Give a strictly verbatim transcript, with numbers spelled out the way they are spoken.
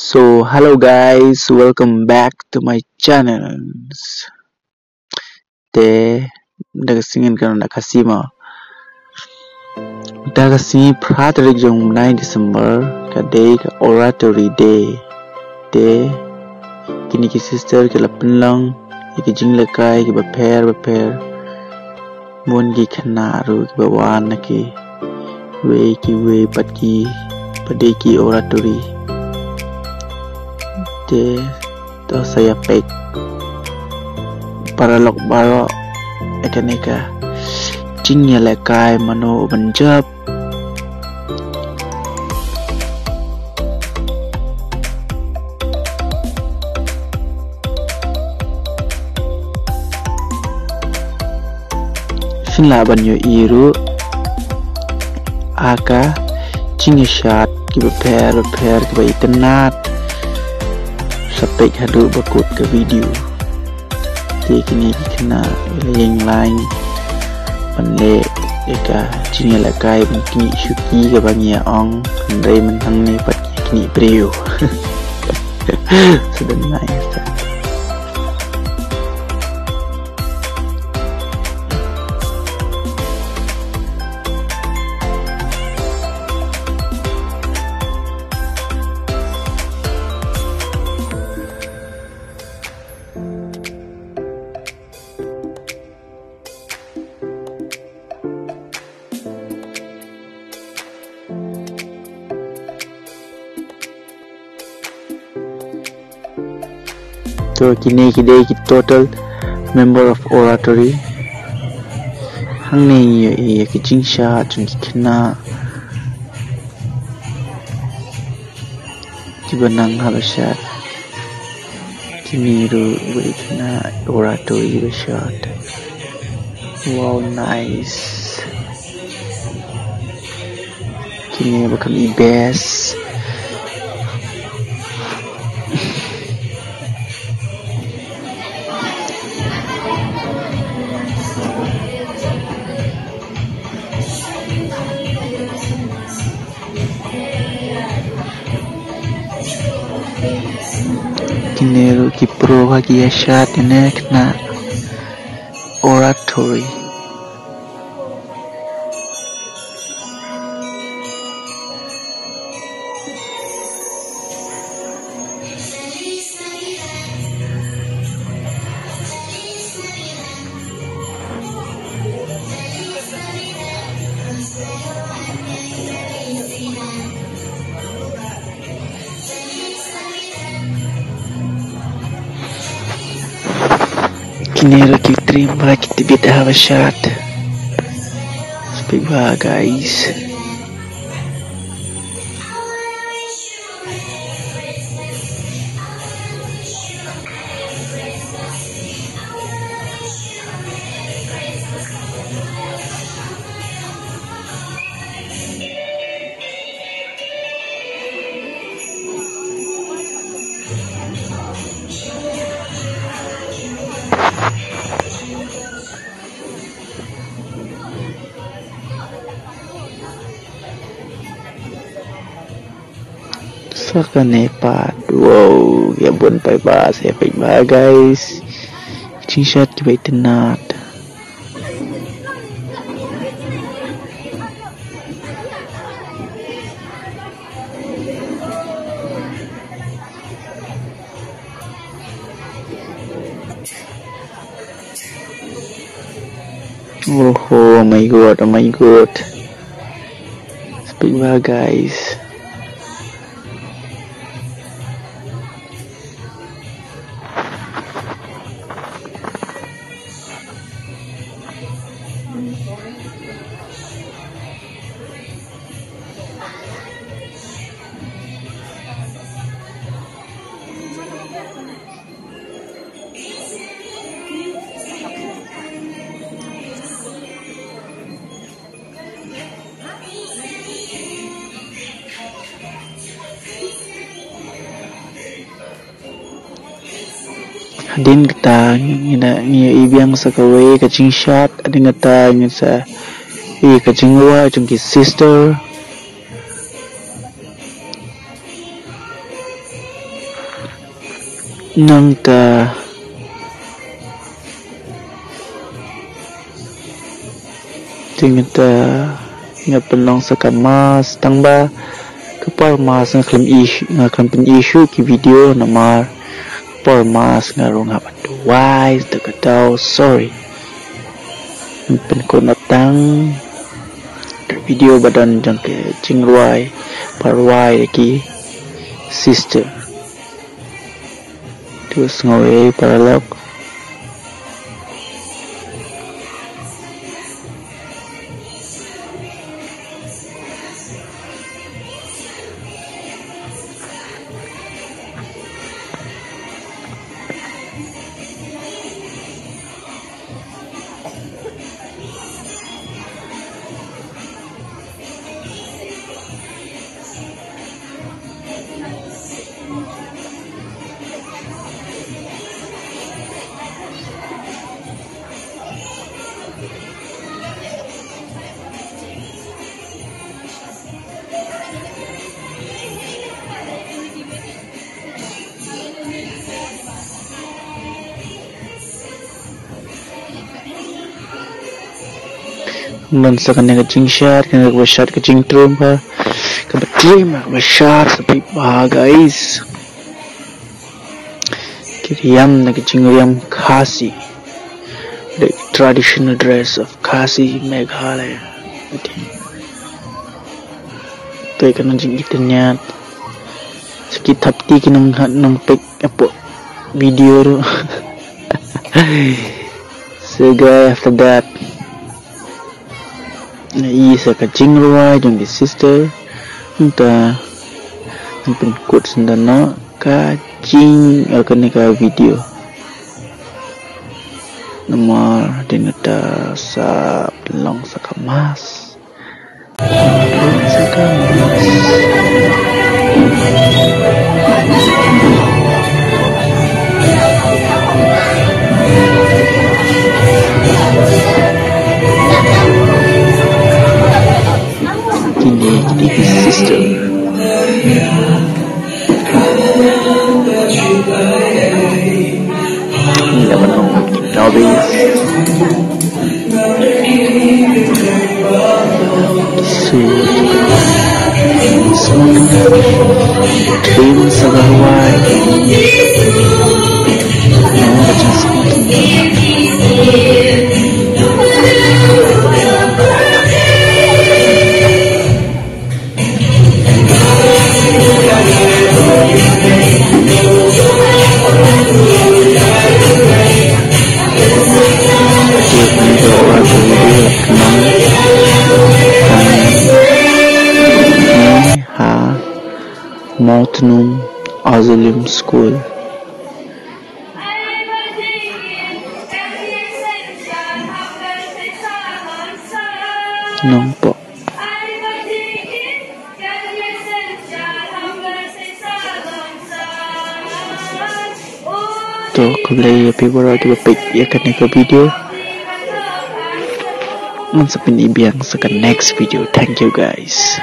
So, hello guys, welcome back to my channel. Te, da ka sngi kan da ka sima. Da ka sngi phra tarik jong u bnai December, ka dei ka Oratory Day. Te, kine ki sister ki la pynlong ïa ki jingïalehkai kiba pher ba pher. Bun ki khynnah ruh kiba wan na kiwei kiwei pat ki, pat de ki oratory. Te to sa ïa peit paralok baroh ïa kane ka jingïalehkai mano u ban jop. Shin lah ban ïohi ruh ïa ka jingïashad kiba pher ba pher kiba itynnad. Sa peit haduh ba kut ka video. Te kine ki khynnah ki la ïeng line ban leh ïa ka jingïalehkai ban knieh shuki kaba ngi ïa ong, hynrei mynta hangne pat ki knieh briew. So dang nice. To kine ki dei ki total member of oratory. Hangne ngi ïohi ïa ki jingshad jong ki khynnah kiba nang haba shad. Kine ruh ba i khynnah oratory ba shad. Wow, nice. Kine ba kham i best. Kine ruh ki pro ha ki ïashad ïa kine khynnah oratory. Kine ruh ki trim bha ki tbit haba shad. Speak bha, guys. Sa kane pat, wow, ïa bun paidbah, sa ïa paidbah, guys. Jingshad kiba itynnad. Oh, oh my God, oh my God. Speak bha, guys. Hadien kata ngi na, ngi ïohi biang sa kawei ka jingshad, hadien kata ngi sa ïohi ka jingrwai jong ki sister. Nangta, te nga ta, nga pynlong sa ka mass tang ba ka por mass nga khlem issue, nga khlem pyn issue ki video namar ka por mass nga rung hap duwai, te ka tau, sorry. Pynkut noh tang ka video ba don jong ka jingrwai, parwai da ki sister. Tu sngew ei paralok. Ngan sa kane ka jingshad, kane ka ba shad ka jingtrum ba, ka ba trim ka ba shad, sa phi ba, guys. Ki riam na ka jingriam Khasi. The traditional dress of Khasi Meghalaya. Te ka nang jingitanyat. Sa ki thapti ki nang hat nang pek apo video tu. So guys, after that, nga i sa ka jingrwai jong ki sister. Nta ngan pynkut senda na ka jing, eh, kane ka video. Namar dei nata sa pynlong sa ka mass. Sa ka mass. Kine, kine ki sister. Kine ba nong nobis. Si. Trim sa ka rwai. Nong ba jingsi. Ha Mawtnum Auxilium School. Nongpoh. To, khublei ïa phi baroh kiba peit ïa kane ka video. Ngan sa pyni biang sa ka next video. Thank you guys.